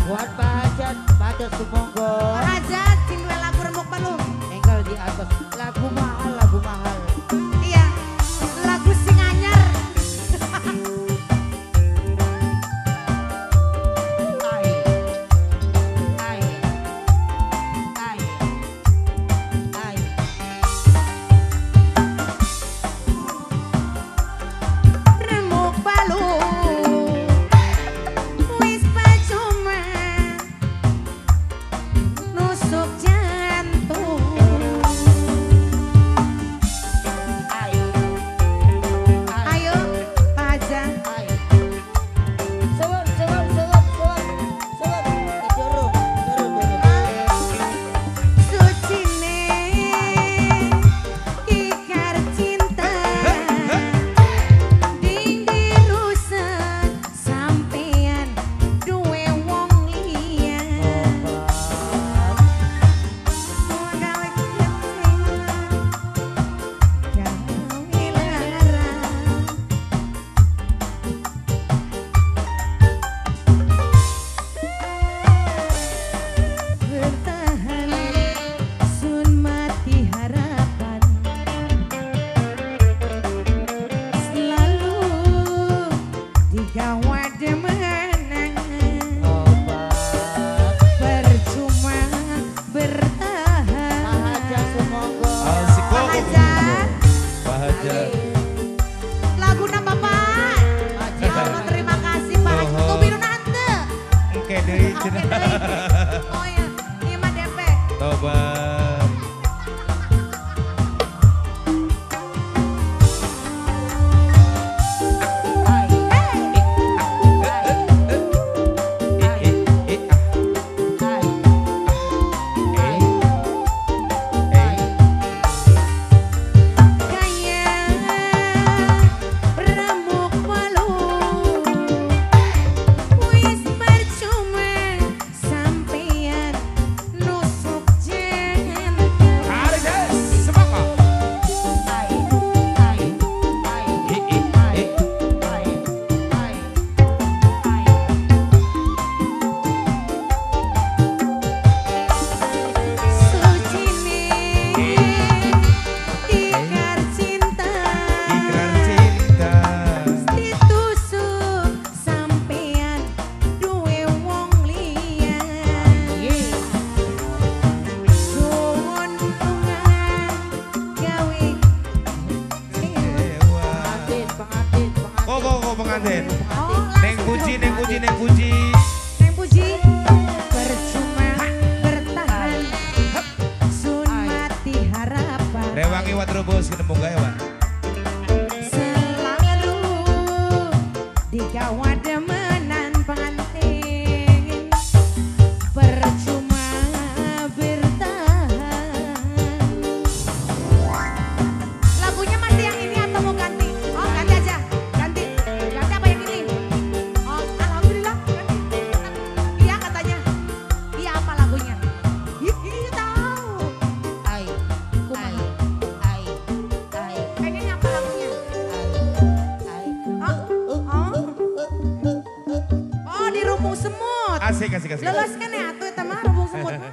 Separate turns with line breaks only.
Buat Pak Hajat, Pak Hajat Sumonggo.
Pak Hajat, sing duwe lagu remuk palu.
Enggal di atas, lagu mahal, lagu mahal.
Iya, lagu sing anyar.
Ai, ai, ai, ai.
Remuk palu. Wis percuma nusuk jantung.
Ai, ai,
Ayo, Pak Hajat.
ai. Sewon, sewon, sewon, sewon, sewon. Joro, joro, joro.
Sucine ikar cinta ding dirusak sampean duwe wong liya. Gawe kecewa, gawe lara. Bertahan sun mati harapan. Selalu digawa demenan.
Obat.
Percuma bertahan.
Pak Hajat Sumonggo.
Asik
Pak Hajat,
Pak Hajat.
lagu nama Pak. Ya Allah, terima kasih Pak Hajat.
Oh.
Tuh biru nante.
Oke deui
Oke
cenah.
deui. Oh ya, ini mah DP.
Tobat.
Ai,
Hey.
ai, ai,
Eh, ah,
ai,
eh,
ai.
eh.
Kaya remuk walu wis percuma sampean nusuk jantung.
Tarik, semangka.
Ai, ai, ai,
Eh, eh,
ai,
eh.
ai, ai, ai.
Sucine ikar cinta
Ikrar cinta.
ditusuk sampean duwe wong liya. Suwun bunga gawe
Dewa.
Pengantin, pengantin, pengantin.
Kok, kok, kok pengantin?
Oh,
Neng puji, neng puji, neng puji.
Neng puji. Percuma bertahan sun mati harapan.
Rewangi watrobos ketemu gawe, Pak.
Selalu digawa demenan pengantin. Percuma bertahan. Lagunya masih yang ini atau mau ganti? Oh, ganti aja. Ganti. Ganti apa yang ini? Oh, alhamdulillah. Ganti. Iya katanya. Iya apa lagunya? Ih, ih, tahu.
Ai, ai, ai, ai,
Pengennya apa lagunya?
ai, ai.
Oh, oh. Oh, di rumpung semut.
Asik, asik, asik.
Leles kan ya, tuh mah rumpung semut mah.